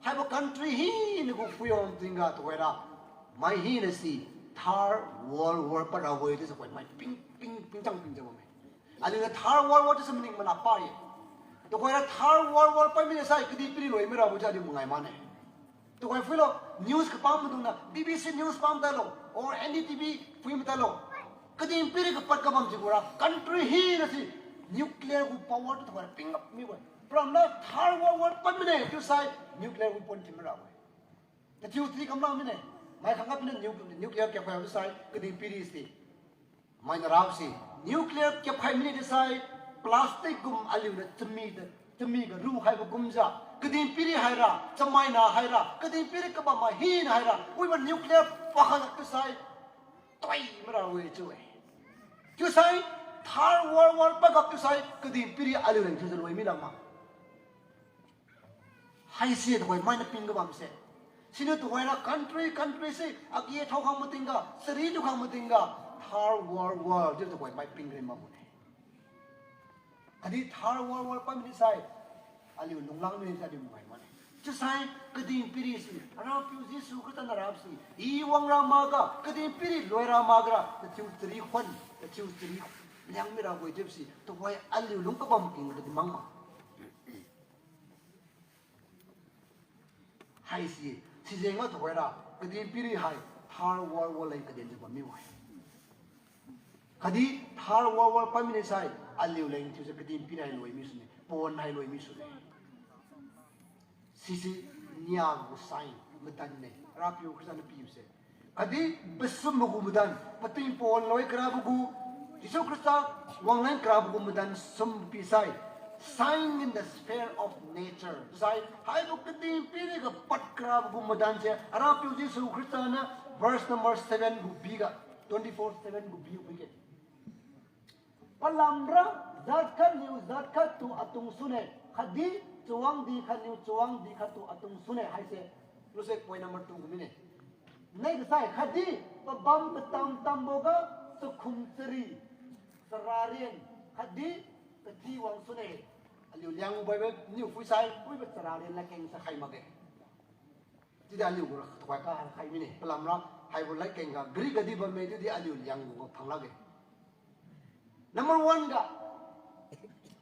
haibo country hina gu phui wang tingga tuhoira, mai hinasi Third World War pad rabo-e chiujiu tuhoi mai ping, ping, pingchang pingjiu bamme. Aliuniu Third World War chiuse maning mana pa-e. Tuhoira Third World War pad mine sai kadihpiri loi mirabo jiu aliu mangai mane. Tuhoi phuilo, news kapam maidungniu, B B C news pam tailo, or N D T V phui matailo. Kadihpiri kapad kabam chiubora, country hinasi nuclear gu power tu tuhoira ping ngap mibo-e. Palamra Third World War pad mine chiusai nuclear weapon thiu mirabo-e. Tathiu chari kamla mine. Mai khangkhat pina nu-, nuclear kapkhai chiusai kadihpiri si. Mai narase, nuclear kapkhai mine chiusai, plastic gum aliuniu chami, chamiga rukhaibo kumjiu, kadihpiri haira, chamaina haira, kadihpiri kabam mai hina haira, wibo nuclear pakhai chiusai, toi mara-e chiu-e. Chiusai, Third World War pagap chiusai, kadihpiri aliuleng thiujiu loi mi lama. Haise tuhoi mainiu ping kabamse. Siniu tuhoira country, country se, agi thao khang matingga, chari thiu khang matingga, Third World War chiu tuhoi mai ping ri makbone. Khatdi Third World War pad mine sai, aliu lunglang mine sai aliu mai mane. Chiusai, kadihpiri si, Arapiu Jesu Khrista narase, I wangra makga, kadihpiri loira makga ra, tathiu chari khuan, tathiu chari liang mirabo-e chiubo si, tuhoi aliu lung kabam king kadi makma. Haise, sijengga tuhoira, kadihpiri hai, Third World War leng kadenjiu bammi-e. Khatdi Third World War pad mine sai, aliuleng thiujiu kadihpiri hai loi mi sune, pawan hai loi mi sune. Sise nia gu sign madanne, Rapiu Khrista niu piuse. Khatdi pasum gu madan, pating pawan loi karabo gu, Jesu Khrista wanglan karabo gu madan sum pisai, sign in the sphere of nature. Sai, haibo kadihpiri ga pad karabo gu madanse, Rapiu Jesu Khrista niu verse number seven gu biga. Twenty-four seven gu view phuige. Palamra jat khatniu jat khattu atung sune, khatdi chawangdi khatniu chawangdi khattu atung sune haise, luse point number two gu mine. Nai kasai khatdi pabam katam tamboga chakhum chari, chararen, khatdi kathi wang sune. Aliu Lianggu Bible niu phuisai, puibo chararen ladkeng sa khai makge. Chiudi aliu gu ra tuhoi kakhai mine, palamra haibo ladkeng ga Greek ga di bamme, chiudi aliu Lianggu ga phang lakge. Number one ga,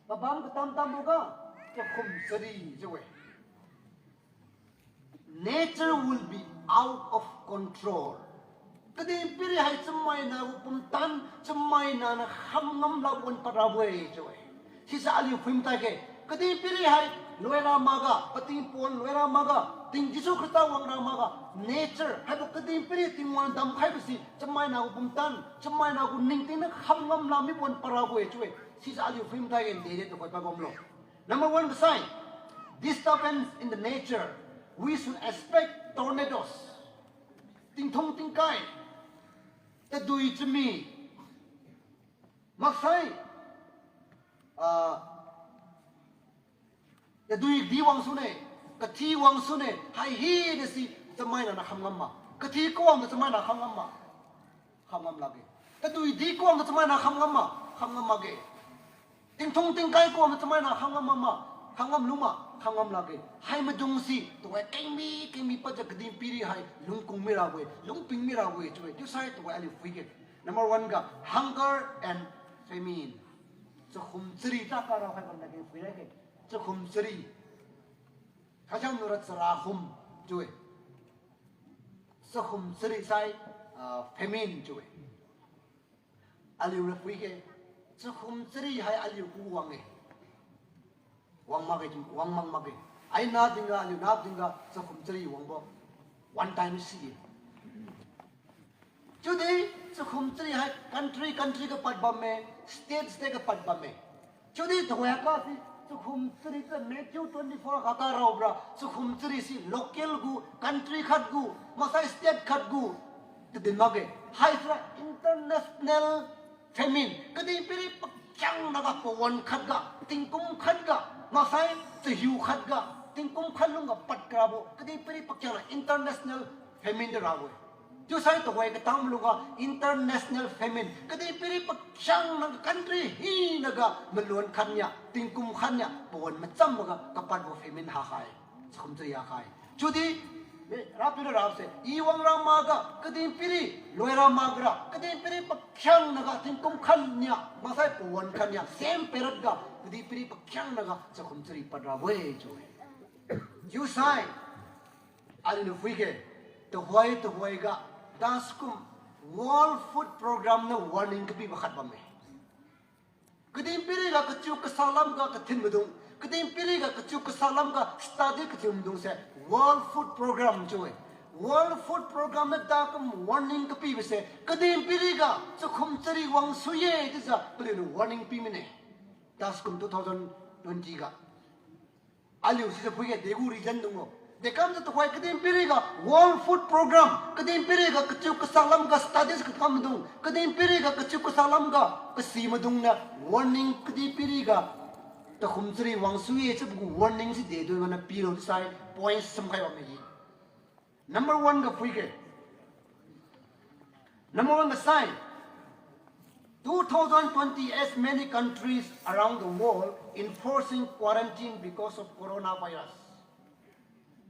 pabam katam tamboga chakhum chari chiu-e. Nature will be out of control. Kadihpiri hai chamaina gu pumtan, chamaina niu kham ngam lak wan padrabo-e chiu-e. Sise aliu phuimtaige, kadihpiri hai loira makga, pating pon loira makga, ting Jesu Khrista wangra makga, nature haibo kadihpiri Tingwang damkhaibo si chamaina gu pumtan, chamaina gu ningting niu kham ngam lak mi wan padrabo-e chiu-e. Sise aliu phuimtaige, dede tuhoi pabamlo. Number one kasai, disturbance in the nature. We should expect tornadoes. Tingthung tingkai, tadui chami, maksai, ah, tadui di wang sune, kathi wang sune, hai hina si chamaina niu kham ngam ma. Kathi kawang tu chamaina kham ngam ma. Kham ngam lakge. Tadui di kawang tu chamaina kham ngam ma, kham ngam makge. Tingthung tingkai kawang tu chamaina kham ngam ma, kham ngam lu ma, kham ngam lakge. Hai maidung si tuhoi kengmi kengmi padjiu kadihpiri hai lungkung mirabo-e, lungping mirabo-e chiu-e. Chiusai tuhoi aliu phuige. Number one ga hunger and famine. Chakhum chari ta kara khai bamna keng phuilaige. Chakhum chari. Khaijang nura charakhum chiu-e. Chakhum chari sai, ah, famine chiu-e. Aliura phuige, chakhum chari hai aliu ku wang-e. Wang makge, wang mak makge. Aina tingga, aliu na tingga chakhum chari wangbo one time si-e. Chiudi chakhum chari hai country country ga pad bamme, state state ga pad bamme. Chiudi tuhoi kha si chakhum chari ta Matthew twenty-four kha karaobora, chakhum chari si local gu, country khat gu, maksai state khat gu tadin makge. Haisira international famine, kadihpiri pakhiangnaga pawan khat ga, tingkum khat ga, maksai chahiu khat ga, tingkum khat lungga pad karabo, kadihpiri pakhiangna international famine de rabo-e. Chiusai tuhoi katang malungga international famine, kadihpiri pakhiangnaga country hinaga maluan khat nia, tingkum khat nia pawan machamboga kapadbo famine hakhai, chakhum chari hakhai. Chiudi, me, Rapiu ra rase, I wangra makga kadihpiri loira makra, kadihpiri pakhiangnaga tingkum khat nia, maksai pawan khat nia same period ga kadihpiri pakhiangnaga chakhum chari padrabo-e chiu-e. Chiusai aliuniu phuige, tuhoi tuhoiga, daskum World Food Programme niu warning kapibo khat bamme. Kadihpiriga kachiu kasa lamga kathin maidung, kadihpiriga kachiu kasa lamga study kathin maidungse World Food Programme chiu-e. World Food Programme niu dakum warning kapibo se kadihpiriga chakhum chari wang sui-e chiujiu paliuniu warning pi mine. Daskum two thousand twenty ga. Aliu sijiu phuige degu reason dunglo. Dekamjiu tuhoi kadihpiriga World Food Programme, kadihpiriga kachiu kasa lamga studies kakham maidung, kadihpiriga kachiu kasa lamga kasi maidung niu warning kadihpiriga chakhum chari wang sui-e chiubo gu warning si dedu ganiu pilo sai point sumkhai bamme. Number one ga phuige. Number one ga sai, two thousand twenty, as many countries around the world enforcing quarantine because of coronavirus.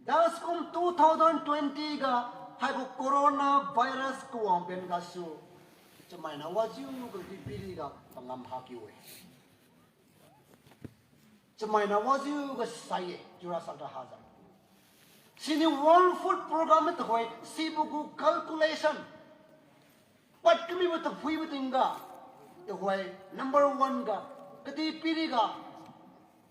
Daskum two thousand twenty ga haibo coronavirus kawang pen gasu chamaina wajiu kadihpiriga pangam hakiu-e. Chamaina wajiu ga sai-e, chiura salta hajiu. Siniu World Food Programme niu tuhoi sibo gu calculation, pad kamibo taphuibo tingga, tuhoi number one ga, kadihpiriga,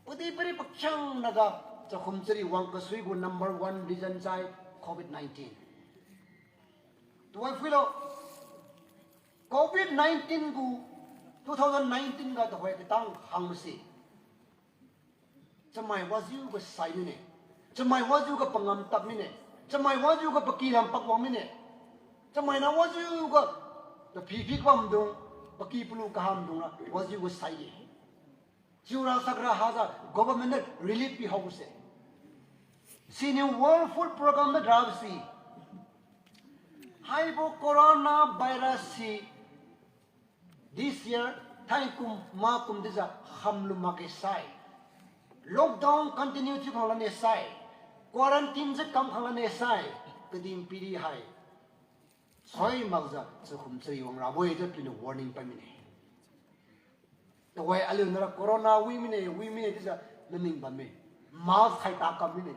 kadihpiri pakhiangnaga chakhum chari wang kasui gu number one reason sai COVID nineteen. Tuhoi phuilo, COVID nineteen gu two thousand nineteen ga tuhoi katang hangmase, chamai wajiu ga sai mine, chamai wajiu ga pangam tap mine, chamai wajiu ga pakilam pakwang mine, chamaina wajiu ga Taphi phi kabamdung, paky palu kahamdung ra wajiu gu sai-e. Chiura sakra hajiu government niu relief pi haose. Siniu World Food Program niu rasi, haibo corona virus si this year, thaikum makum dijiu khamlu makge sai, lockdown continue thiu khang lane sai, quarantine jiu kam khang lane sai, kadihpiri hai soi makjiu chakhum chari wang rabo-e jiu paliuniu warning pai mine. Tuhoi aliu nara corona wi mine, wi mine chiujiu maning bamme. Mask khai ta kam mine.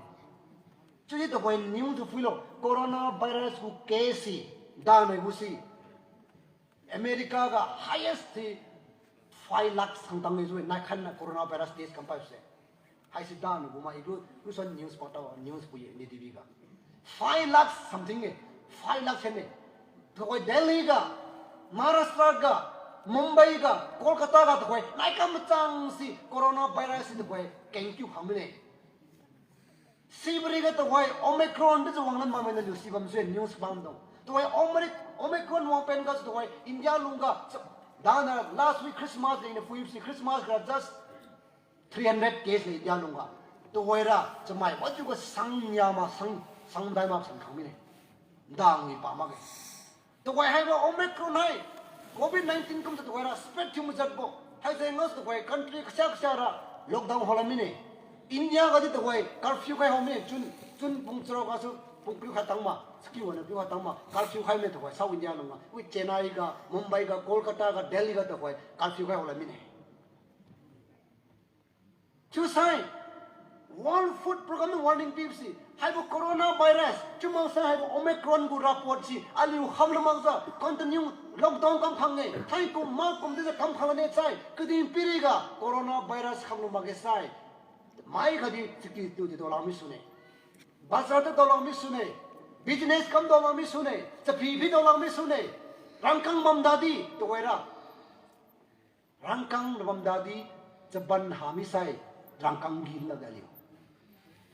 Chiudi tuhoi news tu phuilo, corona virus gu case si, danai gu si, America ga highest si five lakh sangtang-e chiu-e, naikhanna corona virus test kam paise. Haisi dana gu ma igu, kusan news portal, news pui-e, N D T V ga. Five lakh something-e, five lakh hen-e. Tuhoi Delhi ga, Maharashtra ga, Mumbai ga, Kolkata ga tuhoi naikam machang si corona virus si tuhoi kengkiu khang mine. Sibori ga tuhoi Omicron dijiu wanglan bamme naliu sibam sui news bamdung. Tuhoi Omic-, Omicron wang pen gasu tuhoi India lungga, dana last week Christmas leng na phuisi Christmas ga just three hundred case le India lungga. Tuhoira chamai wajiu ga sang nia ma sang, sang dai ma san khang mine. Dang wi pa makge. Tuhoi haibo Omicron hai, covid nineteen kumjiu tuhoira spread thiu majatbo haijeng gasu tuhoi country kasia kasia ra lockdown haola mine. India gadi tuhoi curfew khai hao mine, chun, chun pung charuk gasu pung kariu khat tangma, chakiu wana kariu khat tangma curfew khai mine tuhoi South India lungga. Wi Chennai ga, Mumbai ga, Kolkata ga, Delhi ga tuhoi curfew khai haola mine. Chiusai, World Food Program niu warning pibose, haibo coronavirus, chiu maksai haibo Omicron gu report si, aliu khamlu makjiu, continue lockdown kam khang-e, thaikum makum dijiu kam khang lane sai, kadihpiri ga coronavirus khamlu makge sai, mai khatdi chaky tiu di daola mi sune. Bazar tu daola mi sune. Business kam daola mi sune. Chaphi phi daola mi sune. Rangkang bamdadi tuhoira. Rangkang bamdadi chaban ha misai, rangkang gin lakge aliu.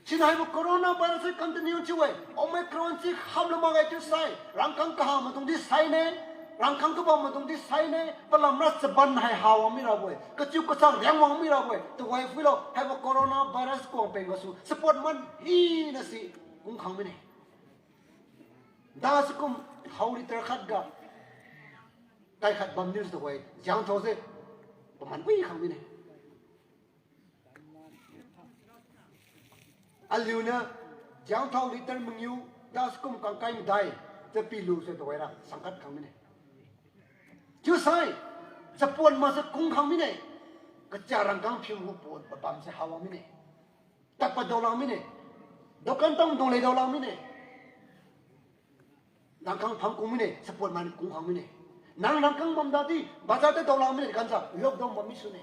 Siniu haibo coronavirus continue thiu-e, Omicron si khamlu makge chiusai, rangkang kaha maidung di saine, rangkang kabam maidung di saine, palamra chaban hai ha wang mirabo-e, kachiu kachak riang wang mirabo-e, tuhoi phuilo, haibo coronavirus kuang peng gasu, support man hina si, kung khang mine. Dasu kum thao liter khat ga, kai khat bamniu tuhoi, jangthao se, paman wi khang mine. Aliuniu, jangthao liter mangiu, dasu kum kangkai madai, chapilu se tuhoira, sangkhat khang mine. Chiusai, chapuan makse kung khang mine, kachia rangkang phiu gu puan pabam se hawang mine. Tadpad daolang mine. Dokan tang dung le daolang mine. Rangkang phang kung mine, support man kung khang mine. Nang rangkang bamdadi, bazar ta daolang mine, ganjiu lockdown bam misune.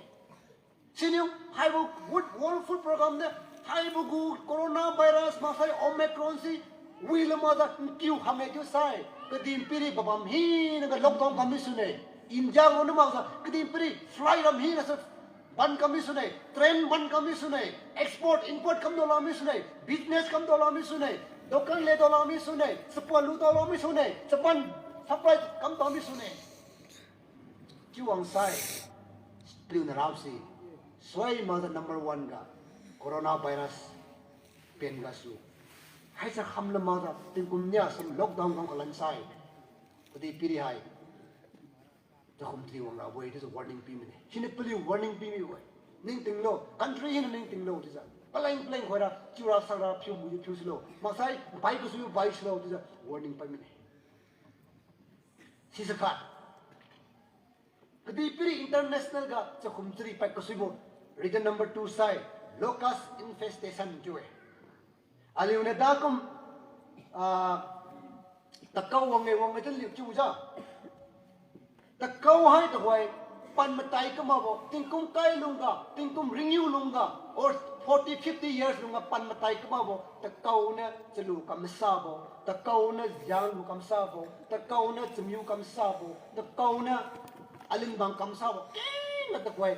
Siniu, haibo World, World Food Program niu, haibo gu coronavirus maksai Omicron si, wi lamakjiu nkiu khame chiusai, kadihpiri pabam hinaga lockdown kam misune. India gu niu makjiu, kadihpiri flight ram hinase, ban kam misune, train ban kam misune, export, import kam daolang misune, business kam daolang misune, dokan le daolang misune, chapuan lu daolang misune, chaban supply kam daolang misune. Chiu wangsai, paliuniu raose, soi makjiu number one ga, coronavirus pen gasu. Haise kham lamakjiu, tingkum nia sum lockdown kam kalan sai. Kadihpiri hai. Chakhum chari wang rabo-e, chiujiu warning pi mine. Siniu paliu warning pi mibo-e. Ningtinglo, country hina ningtinglo, chiujiu. Paleng paleng khoira, chiura sakra, phiu mujiu phiu sulo. Maksai, bai kasui bai sulo, chiujiu warning pai mine. Sise khat. Kadihpiri international ga chakhum chari pad kasuibo. Reason number two sai, locust infestation chiu-e. Aliuniu dakum, ah, takao wang-e wang-e chiu liu chiujiu. Takao hai tuhoi pan matai kamakbo, tingkum kai lungga, tingkum ringiu lungga, or forty, fifty years lungga pan matai kamakbo, takao niu chalu kamsabo, takao niu janglu kamsabo, takao niu chamiu kamsabo, takao niu alinbang kamsabo, kengga tuhoi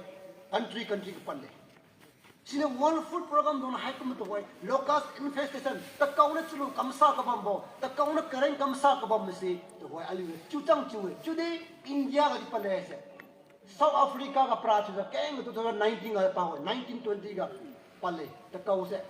country country kapan de. Siniu World Food Program dung haikum tuhoi, locust infestation, takao niu Chiulu kamsa kabambo, takao niu kareng kamsa kabam masi, tuhoi aliu chiuchang chiu-e, chiudi India gadi pale se. South Africa ga para chiujiu keng two thousand nineteen ga pa-e, nineteen twenty ga pale, takao se.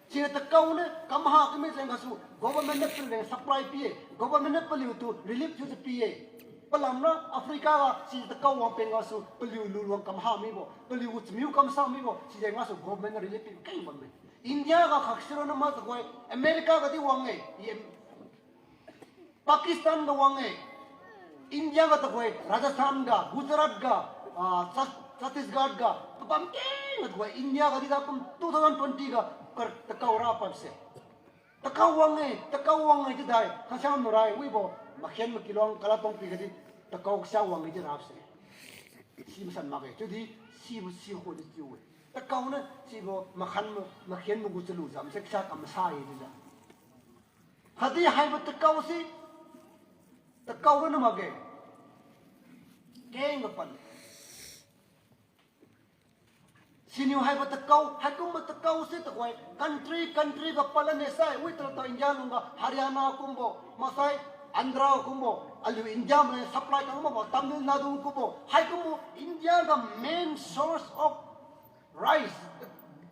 Siniu takao niu kamha kami jeng gasu, government niu paliu leng supply pi-e, government niu paliutu relief thiujiu pi-e. Palamra Africa ga si takao wang peng gasu, paliu luluang kamha mibo, paliu chamiu kamsa mibo, sijeng gasu government niu relief pi keng bamme. India ga khaksiro na ma tuhoi, America gadi wang-e, i Pakistan ga wang-e, India ga tuhoi, Rajasthan ga, Gujarat ga, ah, Chhat-, Chhattisgarh ga, kabam keng ga tuhoi, India gadi da kum two thousand twenty ga, kar-, takao ra padse. Takao wang-e, takao wang-e chiudai, khasiam nurai, wibo, makhen makiluang, kalatong pi gadi, takao kasa wang-e chiu rase. Si masan makge, chiudi, sibo si khodi chiu-e. Takao niu, sibo, makhan ma, makhen magu chalu jam se kasa kamsa-e chiujiu. Khatdi haibo takao se, takao ronna makge. Keng ga pan. Siniu haibo takao, haikumbo takao se tuhoi, country, country ga palan-e sai, wi tara ta India lungga, Haryana kumbo, maksai Andhra kumbo, aliu India maleng supply kang makbo, Tamil Nadu kumbo, haikumbo India ga main source of rice,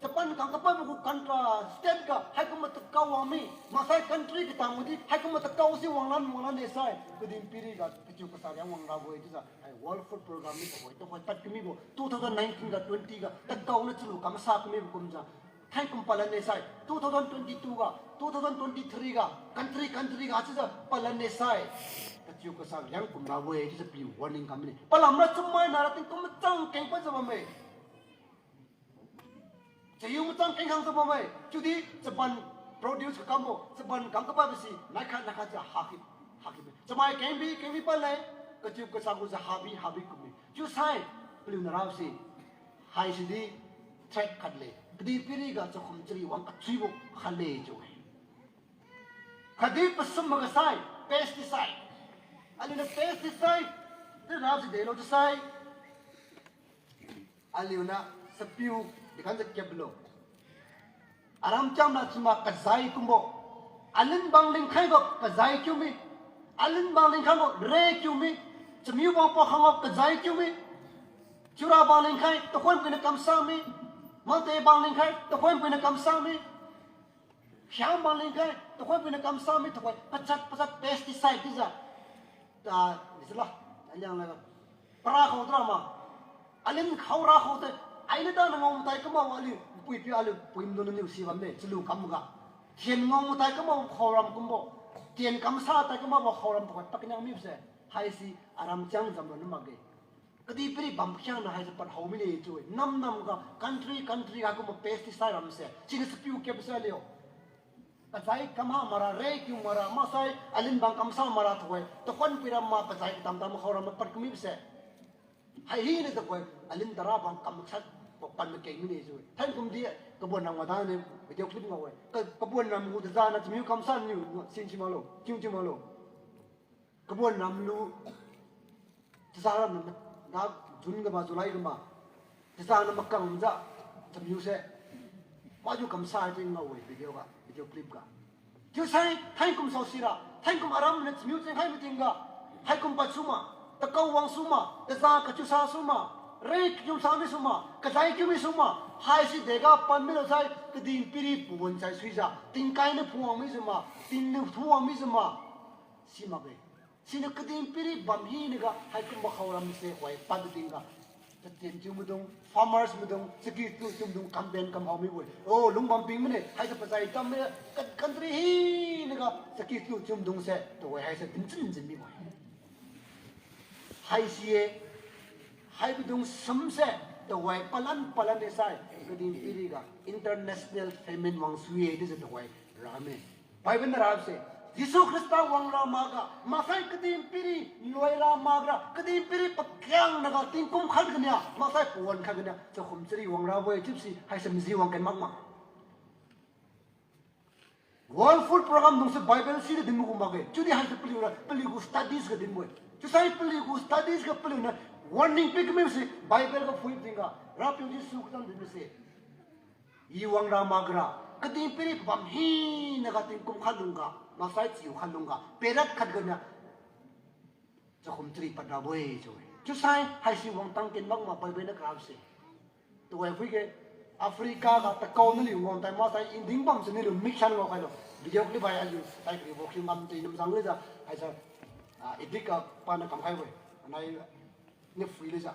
chapan kang kapanbo gu country, state ga, haikumbo takao wang mi, maksai country katang mudi, haikumbo takao se wanglan, wanglan-e sai, kadihpiri ga, kachiu kasa riang wang rabo-e chiujiu, hai World Food Program mi tuhoi, tuhoi tad kamibo, two thousand nineteen ga twenty ga, takao niu chiulu kamsa kamibo kumjiu, thaikum palan-e sai, two thousand twenty-two ga, two thousand twenty-three ga, country, country ga, chiujiu palan-e sai, kachiu kasa riang kum rabo-e chiujiu paliu warning kam mine. Palamra chamai nara tingkum machang keng padjiu bamme. Chahiu machang keng khangjiu bamme. Chiudi chaban produce kakambo, chaban kam kapadbo si, naikhat naikhat jiu haki, haki me. Chamai kengbi, kengbi pale, kachiu kasa gujiu habi, habi kumme. Chiusai, paliu narase, haisidi, threat khatle. Kadihpiri ga chakhum chari wang kasuibo khatle chiu-e. Khatdi pasum maga sai, pesticide. Aliuniu pesticide, chiu rasi delo chiusai. Aliuniu chapiu, dikhan jiu kaplo. Aram cham na chuma kazai kumbo. Alin bang lingkhaibo kazai kiu mi. Alin bang lingkhaibo re kiu mi. Chamiu bang pakhangbo kazai kiu mi. Chiura bang lingkhai, tuhoi puiniu kamsa mi. Mate bang lingkhai, tuhoi puiniu kamsa mi. Hiang bang lingkhai, tuhoi puiniu kamsa mi, tuhoi pachat pachat pesticide chiujiu. Ta, nisila, aliang laga. Para khao tra ma. Alin khao ra khao te, ainiu dana ngao matai kambo aliu, puipiu aliu, puimdung niu si bamme, chalu kamga. Tien ngao matai kambo khaoram kumbo. Tien kamsa tai kambo khaoram tuhoi pakniang mibose. Haisi aram chang jamlo na makge. Kadihpiri bamkhiangna haise pad hao mine chiu-e. Nam namga country country ga kumbo pesticide ramse. Siniu chapiu kapse aliu. Kazai kamha mara, re kiu mara, maksai alin bang kamsa mara tuhoi. Takhon puira ma pazai katam tam khaoram pad kumibose. Hai hina tuhoi, alin tara bang kamsat, pan makeng mine chiu-e. Thaikum di, kabuan nam wada niu video clip ngao-e. Ka, kabuan nam gu tazana chamiu kamsa niu, sin si maklo, kiu si maklo. Kabuan namlu, tazana ma, na June ga ma, July ga ma, tazana makangjiu, chamiu se, maju kamsa chiu ngao-e video ga, video clip ga. Chiusai, thaikum sao sira, thaikum aram niu chamiu chengkhai matingga, haikum pad suma, takao wang suma, taza kachiusa suma, re kachiusa mi suma, kazai kiu mi suma, haisi dega pan milo sai, kadihpiri pawan sai suijiu, tingkai niu phuwang mi suma, tingniu phuwang mi suma, si makge. Siniu kadihpiri bam hinaga haikumbo khaoramse hoi pad tingga. Tatien thiu maidung, farmers maidung, chaki tu thiu maidung campaign kamhao mibo-e. O, lungbam ping mine, haise pazai tam mine, ka-, country hinaga chaki tu thiu maidungse, tuhoi haise dinchin jin mibo-e. Haisi-e, haimaidung sumse, tuhoi palan palan-e sai, kadihpiriga international famine wang sui-e chiujiu tuhoi rame. Bible niu rase, Jesu Khrista wangra makga, maksai kadihpiri loira makra, kadihpiri pakhiangnaga tingkum khat ganiu, maksai pawan khat ganiu, chakhum chari wangrabo-e chiubose, haise maji wang ken makma. World Food Program dungse Bible sijiu dinbo gu makge. Chiudi haise paliura, paliugu studies ga dinbo-e. Chiusai paliugu studies ga paliuniu warning pi kamibose Bible ga phui tingga. Rapiu Jesu Khrista dinbose. I wangra makra. Kadihpiri pabam hinaga tingkum khat lungga, maksai chiu khat lungga, perak khat ganiu, chahum chari pad rabo-e chiu-e. Chiusai haisi wangtang ken bam ma bai bai na karabose. Tuwai phuige, Africa ga takao naliu ngam tai maksai inding bam se naliu mik san ngao khailo. Video clip hai aliu tai karibo kiu ngam tai nam zang lejiu haisa, ah, edit ga pana kamkhaibo-e. Anai niu phui lejiu.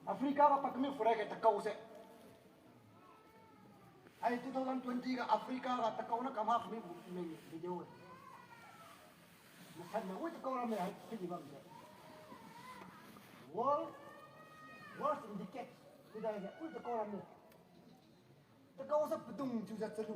Africa ga pakami phurai khe takao se. Ai two thousand twenty ga Africa ga takao na kamha kami bu meng video-e. Masan na wi takao ramme hai pidi bam se. World, world syndicate. Pidai ga wi takao ramme. Takao sa padung chiujiu chalu.